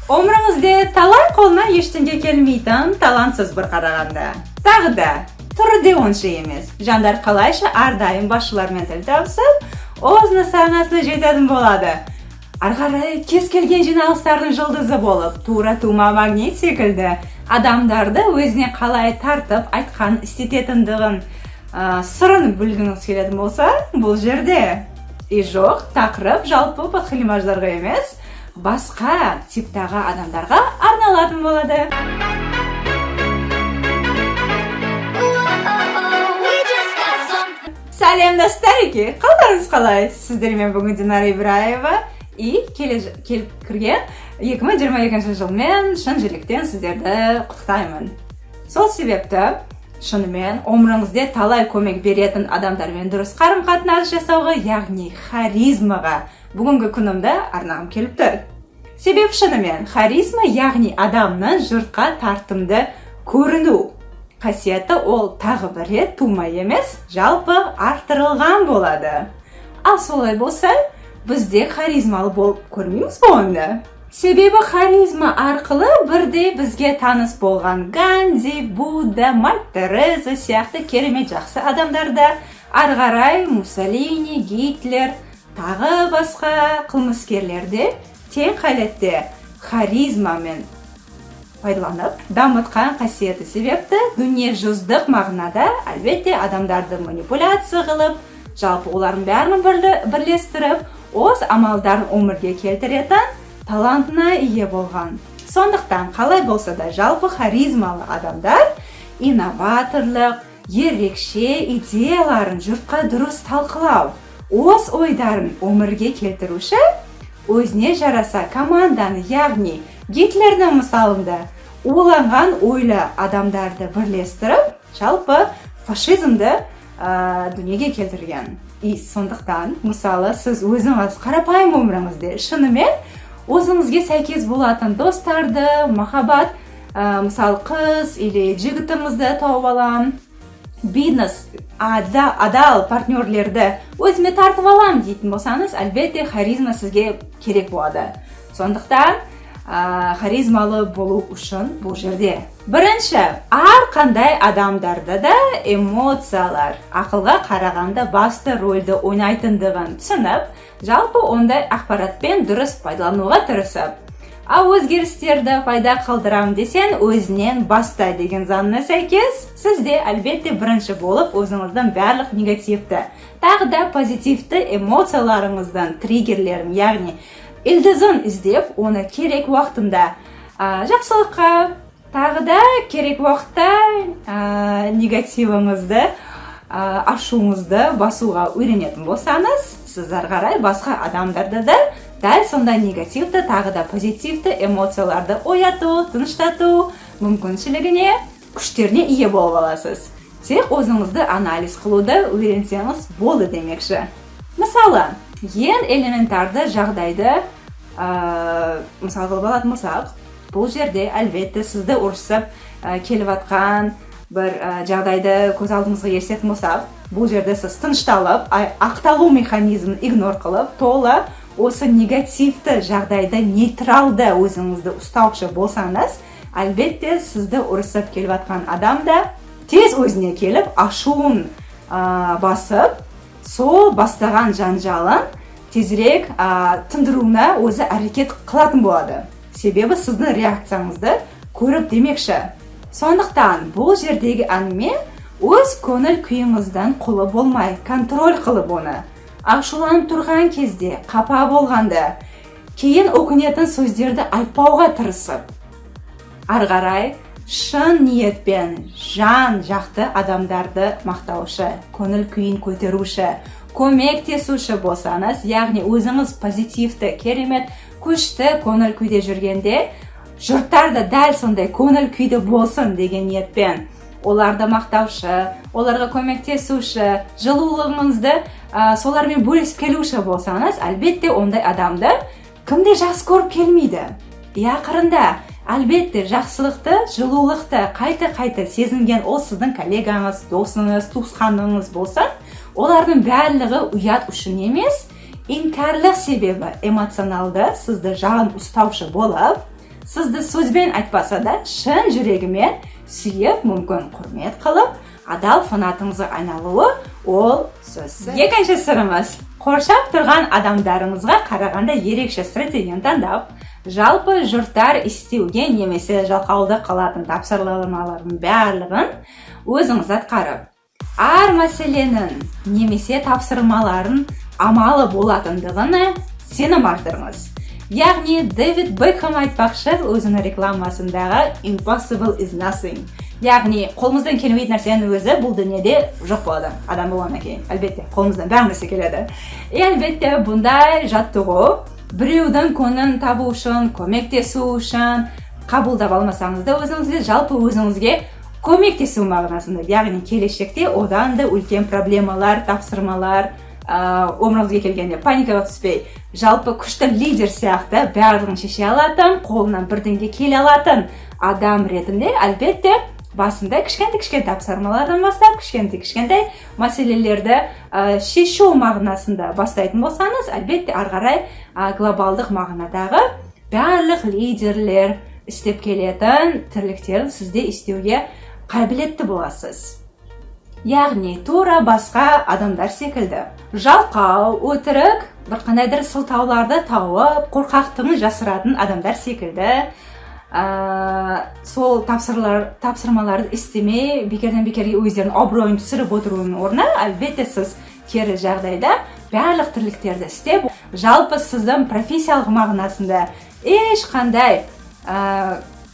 Өміріңізде талай қолынан ештеңе келмейтін талантсыз бір қарағанда. Тағы да түрі де онша емес. Жандар қалайша әрдайым басшылармен тіл табысып, өз нысанасына жететін болады. Ары қарай кез келген жиналыстардың жұлдызы болып, тура тума магнит секілді адамдарды өзіне қалай тартып айтқан істететіндігін сырын білгіңіз келетін болса, бұл жерде и жоқ, тақырып жалпы подхалимаждарға емес, басқа типтағы адамдарға арналатын болады. Сәлем, достарики! Қалдарыңыз қалай? Сіздермен бүгін Динара Ибраева и келіп кірген 2022 жылмен шын жүректен сіздерді құттықтаймын. Сол себепті шынымен өміріңізде талай көмек беретін адамдармен дұрыс қарым-қатынас жасауға, яғни харизмаға бүгінгі күнімді арнағым келіп тұр. Себеп шынымен харизма, яғни адамның жұртқа тартымды көріну қасиеті, ол тағы бір рет тума емес, жалпы арттырылған болады. Ал солай болса, біз де харизмалы болып көрмейміз бе онда? Себебі харизма арқылы бірдей бізге таныс болған Ганди, Будда, Мать Тереза сияқты керемет жақсы адамдарда, ары қарай Муссолини, Гитлер, тағы басқа қылмыскерлерде тең халетте харизмамен пайдаланып дамытқан қасиеті себепті дүниежүздік мағынада әлбетте адамдарды манипуляция қылып, жалпы олардың бәрін бірлестіріп, өз амалдарын өмірге келтіретін талантына ие болған. Сондықтан қалай болса да жалпы харизмалы адамдар инноваторлық, ерекше идеяларын жұртқа дұрыс талқылау, өз ойдарын өмірге келтіруші, өзіне жараса команданы, яғни Гитлердің мысалында уланған ойлы адамдарды бірлестіріп, жалпы фашизмді дүниеге келтірген. И сондықтан, мысалы, сіз өзіңіз қарапайым өміріңізде шынымен өзіңізге сәйкес болатын достарды, махаббат, мысалы, қыз или жігітіңізді тауып алам, бизнес адал партнерлерді өзіме тартып алам дейтін болсаңыз, әлбетте харизма сізге керек болады. Сондықтан харизмалы болу үшін бұл жерде бірінші әрқандай адамдарда да эмоциялар ақылға қарағанда басты рөлді ойнайтындығын түсініп, жалпы ондай ақпаратпен дұрыс пайдалануға тырысып, ал өзгерістерді пайда қылдырам десең, өзінен баста деген заңына сәйкес, сіз де әлбетте бірінші болып өзіңіздің барлық негативті, тағы да позитивті эмоцияларыңыздың триггерлерін, яғни ілдізін іздеп, оны керек уақытында жақсылыққа, тағы да керек уақытта негативіңізді, ашуыңызды басуға үйренетін болсаңыз, сіз ары қарай басқа адамдарда да дәл сондай негативті, тағы да позитивті эмоцияларды ояту, тыныштату мүмкіншілігіне, күштеріне ие болып аласыз. Тек өзіңізді анализ қылуды үйренсеңіз болды демекші. Мысалы, ең элементарды жағдайды мысал қылып алатын болсақ, бұл жерде әлбетте сізді ұрысып келіп жатқан бір жағдайды көз алдыңызға елестететін болсақ, бұл жерде сіз тынышталып, ақталу механизмін игнор қылып, тола осы негативті жағдайда нейтралды өзіңізді ұстаушы болсаңыз, әлбетте сізді ұрысып келіп жатқан адам да тез өзіне келіп, ашуын басып, сол бастаған жанжалын тезірек тындыруына өзі әрекет қылатын болады, себебі сіздің реакцияңызды көріп демекші. Сондықтан бұл жердегі әңгіме өз көңіл күйіңіздің құлы болмай, контроль қылып, оны ашуланып тұрған кезде, қапа болғанда кейін өкінетін сөздерді айтпауға тырысып, ары қарай шын ниетпен жан жақты адамдарды мақтаушы, көңіл күйін көтеруші, көмектесуші болсаңыз, яғни өзіңіз позитивті, керемет, күшті көңіл күйде жүргенде, жұрттар да дәл сондай көңіл күйде болсын деген ниетпен оларды мақтаушы, оларға көмектесуші, жылулығыңызды солармен бөлісіп келуші болсаңыз, әлбетте ондай адамды кім де жақсы көріп келмейді. И ақырында әлбетте жақсылықты, жылулықты қайта-қайта сезінген ол сіздің коллегаңыз, досыңыз, туысқаныңыз болса, олардың барлығы ұят үшін емес, іңкәрлік себебі эмоционалды сізді жағын ұстаушы болып Сізді сөзбен айтпаса да, шын жүрегімен сүйіп, мүмкін, құрмет қылып, адал фанатыңызға айналуы ол сөзсіз. Екінші сырымыз: қоршап тұрған адамдарыңызға қарағанда ерекше стратегияны таңдап, жалпы жұрттар істеуге немесе жалқаулық қылатын тапсырмалардың барлығын өзіңіз атқарып, әр мәселенің немесе тапсырмаларын амалы болатындығына сенім арттырыңыз. Яғни Дэвид Бекхэм айтпақшы, өзінің рекламасындағы «Impossible is nothing», яғни қолымыздан келмейтін нәрсенің өзі бұл дүниеде жоқ болады. Адам болғаннан кейін, әлбетте, қолымыздан бәрі нәрсе келеді. И әлбетте, бұндай жаттығу біреудің көңілін табу үшін, көмектесу үшін қабылдап алмасаңыз да, өзіңізге, жалпы өзіңізге көмектесу мағынасында, яғни келешекте одан да үлкен проблемалар, тапсырмалар өміріңізге келгенде паникаға түспей, жалпы күшті лидер сияқты барлығын шеше алатын, қолынан бірдеңе келе алатын адам ретінде, әлбетте, басында кішкентай кішкентай тапсырмалардан бастап, кішкентай кішкентай мәселелерді шешу мағынасында бастайтын болсаңыз, әлбетте, ары қарай глобалдық мағынадағы барлық лидерлер істеп келетін тірліктерін сіз де істеуге қабілетті боласыз. Яғни тура басқа адамдар секілді жалқау, өтірік бір қандайдыр сылтауларды тауып, қорқақтығын жасыратын адамдар секілді сол тапсырмаларды істемей, бекерден бекерге өздерінің абыройын түсіріп отыруының орнына, әлбетте, сіз кері жағдайда барлық тірліктерді істеп, жалпы сіздің профессиялық мағынасында ешқандай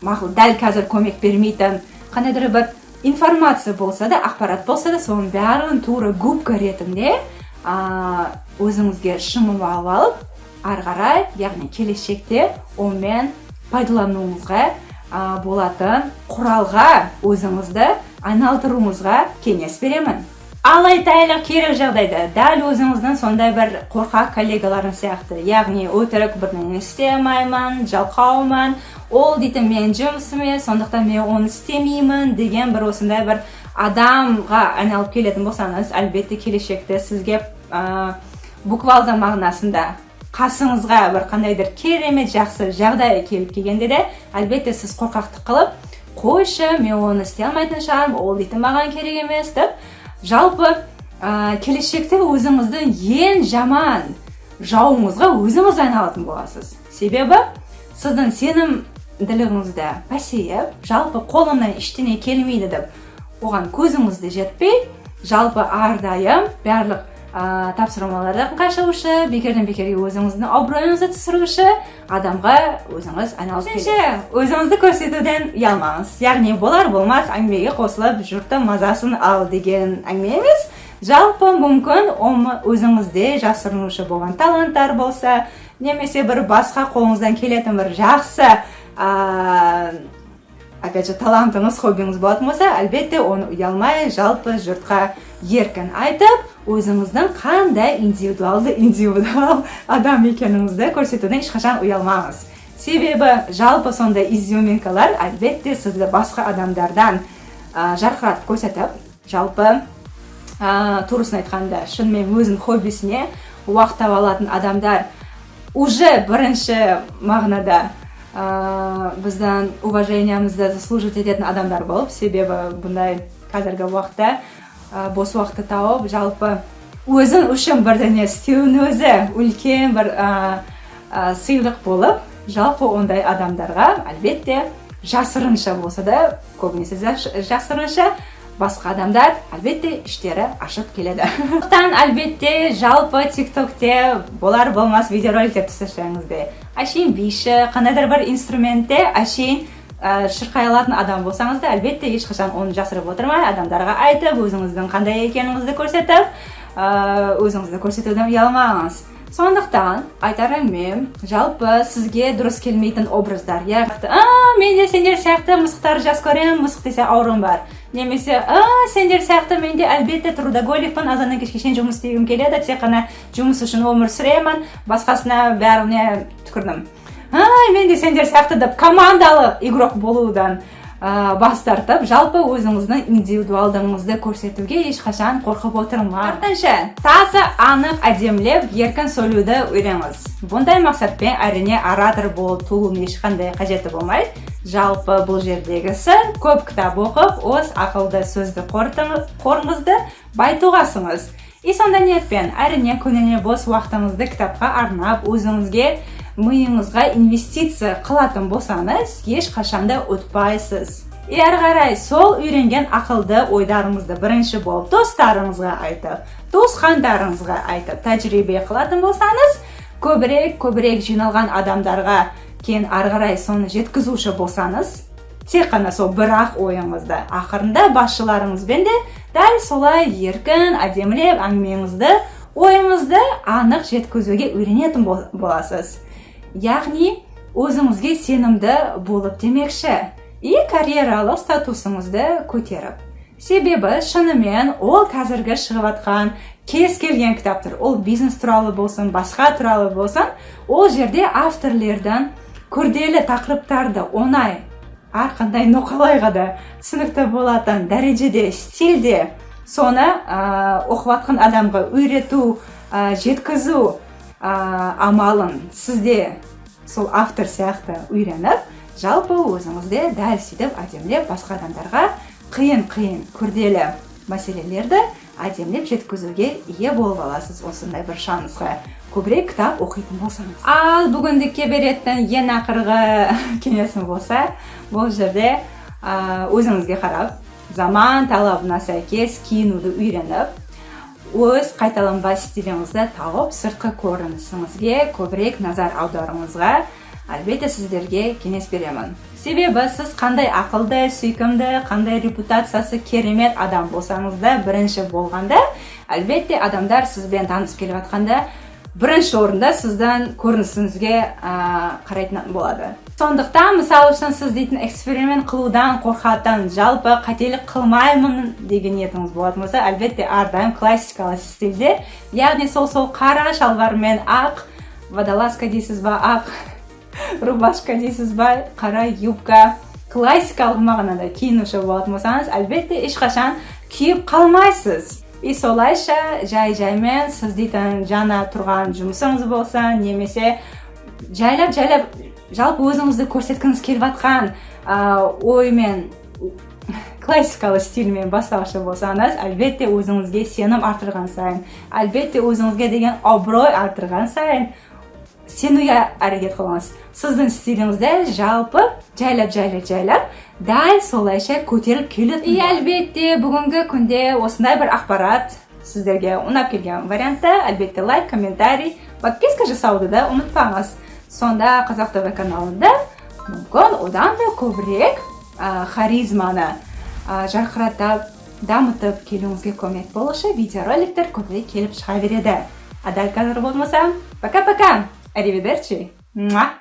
мақұл, дәл қазір көмек бермейтін қандайдыр бір информация болса да, ақпарат болса да, соның бәрін тура губка ретінде өзіңізге шымып алып, ары қарай, яғни келешекте онымен пайдалануыңызға болатын құралға өзіңізді айналдыруыңызға кеңес беремін. Ал айтайлық, кері жағдайда дәл өзіңіздің сондай бір қорқақ коллегаларың сияқты, яғни өтірік бірдеңе істей алмаймын, жалқаумын, ол дейтін менің жұмысым емес, сондықтан мен оны істемеймін деген бір осындай бір адамға айналып келетін болсаңыз, әлбетте, келешекте сізге буквалды мағынасында қасыңызға бір қандайдыр керемет жақсы жағдай келіп келгенде де, әлбетте, сіз қорқақтық қылып, «Қойшы, мен оны істей алмайтын шығармын, ол дейтін маған керек емес» деп, жалпы келешекте өзіңіздің ең жаман жауыңызға өзіңіз айналатын боласыз. Себебі сіздің сенімділігіңізді пәсейіп, жалпы қолымнан ештеңе келмейді деп, оған көзіңіз де жетпей, жалпы әрдайым барлық тапсырмалардан қашушы, бекерден бекерге өзіңіздің абыройыңызды түсіруші адамға өзіңіз айналып келесіз. Өзіңізді көрсетуден ұялмаңыз. Яғни болар болмас әңгімеге қосылып, жұрттың мазасын ал деген әңгіме емес. Жалпы мүмкін өзіңізде жасырынушы болған таланттар болса немесе бір басқа қолыңыздан келетін бір жақсы опять же, талантыңыз, хоббиіңіз болатын болса, әлбетте, оны ұялмай, жалпы жұртқа еркін айтып, өзіңіздің қандай индивидуалды индивидуал адам екеніңізді көрсетуден ешқашан ұялмаңыз. Себебі жалпы сондай изюминкалар, әлбетте, сізді басқа адамдардан жарқыратып көрсетіп, жалпы турасын айтқанда, шынымен өзінің хоббисіне уақыт таба алатын адамдар уже бірінші мағынада біздің уважениямызды заслуживать ететін адамдар болып. Себебі бұндай қазіргі уақытта бос уақытты тауып, жалпы өзің үшін бірдеңе істеудің өзі үлкен бір сыйлық болып, жалпы ондай адамдарға, әлбетте, жасырынша болса да, көбінесе жасырынша, басқа адамдар, әлбетте, іштері ашып келеді. Сондықтан, әлбетте, жалпы ТикТокте болар болмас видеороликтер түсірсеңіз де, әшейін биші, қандайдыр бір инструментте әшейін шырқай алатын адам болсаңыз да, әлбетте, ешқашан оны жасырып отырмай, адамдарға айтып, өзіңіздің қандай екеніңізді көрсетіп, өзіңізді көрсетуден ұялмаңыз. Сондықтан айтар әңгімем: жалпы сізге дұрыс келмейтін образдар, яғни «А, мен де сендер сияқты мысықтарды жақсы көремін, мысық десе ауруым бар» немесе «А, сендер сияқты мен де, әлбетте, трудоголикпін, азаннан кешке шейін жұмыс істегім келеді, тек қана жұмыс үшін өмір сүремін, басқасына бәріне түкірдім, ай, мен де сендер сияқты» деп командалы игрок болудан бас тартып, жалпы өзіңіздің индивидуалдығыңызды көрсетуге ешқашан қорқып отырмаңыз. Төртінші, таза, анық, әдемілеп, еркін сөйлеуді үйреніңіз. Бұндай мақсатпен, әрине, оратор болып туылудың ешқандай қажеті болмайды. Жалпы, бұл жердегісі көп кітап оқып, өз ақылды сөзді қорыңызды байытуғасыңыз. И сондай ниетпен, әрине, күніне бос уақытыңызды кітапқа арнап, өзіңізге, миыңызға инвестиция қылатын болсаңыз, ешқашан да ұтпайсыз. И әрі қарай сол үйренген ақылды ойларыңызды бірінші болып достарыңызға айтып, туысқандарыңызға айтып, тәжірибе қылатын болсаңыз, көбірек көбірек жиналған адамдарға кейін ары қарай соны жеткізуші болсаңыз, тек қана сол бір ақ ойыңызды, ақырында басшыларыңызбен де дәл солай еркін, әдемілеп әңгімеңізді, ойыңызды анық жеткізуге үйренетін боласыз. Яғни өзіңізге сенімді болып демекші, и карьералық статусыңызды көтеріп. Себебі шынымен ол қазіргі шығып жатқан кез келген кітаптар, ол бизнес туралы болсын, басқа туралы болсын, ол жерде авторлердің күрделі тақырыптарды оңай, әрқандай ноқалайға да түсінікті болатын дәрежеде, стильде соны оқып жатқан адамға үйрету, жеткізу амалын сізде сол автор сияқты үйреніп, жалпы өзіңізде дәл сөйтіп әдемілеп басқа адамдарға қиын қиын күрделі мәселелерді әдемілеп жеткізуге ие болып аласыз, осындай бір шансқа көбірек кітап оқитын болсаңыз. Ал бүгіндікке беретін ең ақырғы кеңесім болса, бұл жерде өзіңізге қарап, заман талабына сәйкес киінуді үйреніп, өз қайталанбас стиліңізді тауып, сыртқы көрінісіңізге көбірек назар аударуыңызға, әлбетте, сіздерге кеңес беремін. Себебі сіз қандай ақылды, сүйкімді, қандай репутациясы керемет адам болсаңыз да, бірінші болғанда, әлбетте, адамдар сізбен танысып келіп жатқанда бірінші орында сіздің көрінісіңізге қарайтын болады. Сондықтан, мысалы үшін, сіз дейтін эксперимент қылудан қорқатын, жалпы қателік қылмаймын деген ниетіңіз болатын болса, әлбетте, әрдайым классикалық стильде, яғни сол қара шалбар мен ақ водолазка дейсіз ба, ақ рубашка дейсіз ба, қара юбка, классикалық мағынада киінуші болатын болсаңыз, әлбетте, ешқашан күйіп қалмайсыз. И солайша жай жаймен сіз дейтін жаңа тұрған жұмысыңыз болса немесе жайлап жайлап жалпы өзіңізді көрсеткіңіз келіп жатқан оймен классикалық стильмен бастаушы болсаңыз, әлбетте, өзіңізге сенім арттырған сайын, әлбетте, өзіңізге деген абырой арттырған сайын, сенуге әрекет қылыңыз, сіздің стиліңізде жалпы жайлап, жайлап, жайлап дәл солайша көтеріліп келеді. И әлбетте, бүгінгі күнде осындай бір ақпарат сіздерге ұнап келген вариантта, әлбетте, лайк, комментарий, подписка жасауды да ұмытпаңыз. Сонда Қазақ ТВ каналында мүмкін одан да көбірек харизманы жарқыратып, дамытып келуіңізге көмек болушы видеороликтер көбірек келіп шыға береді. А дәл қазір болмаса, пока пока, ариведерчи. Муа!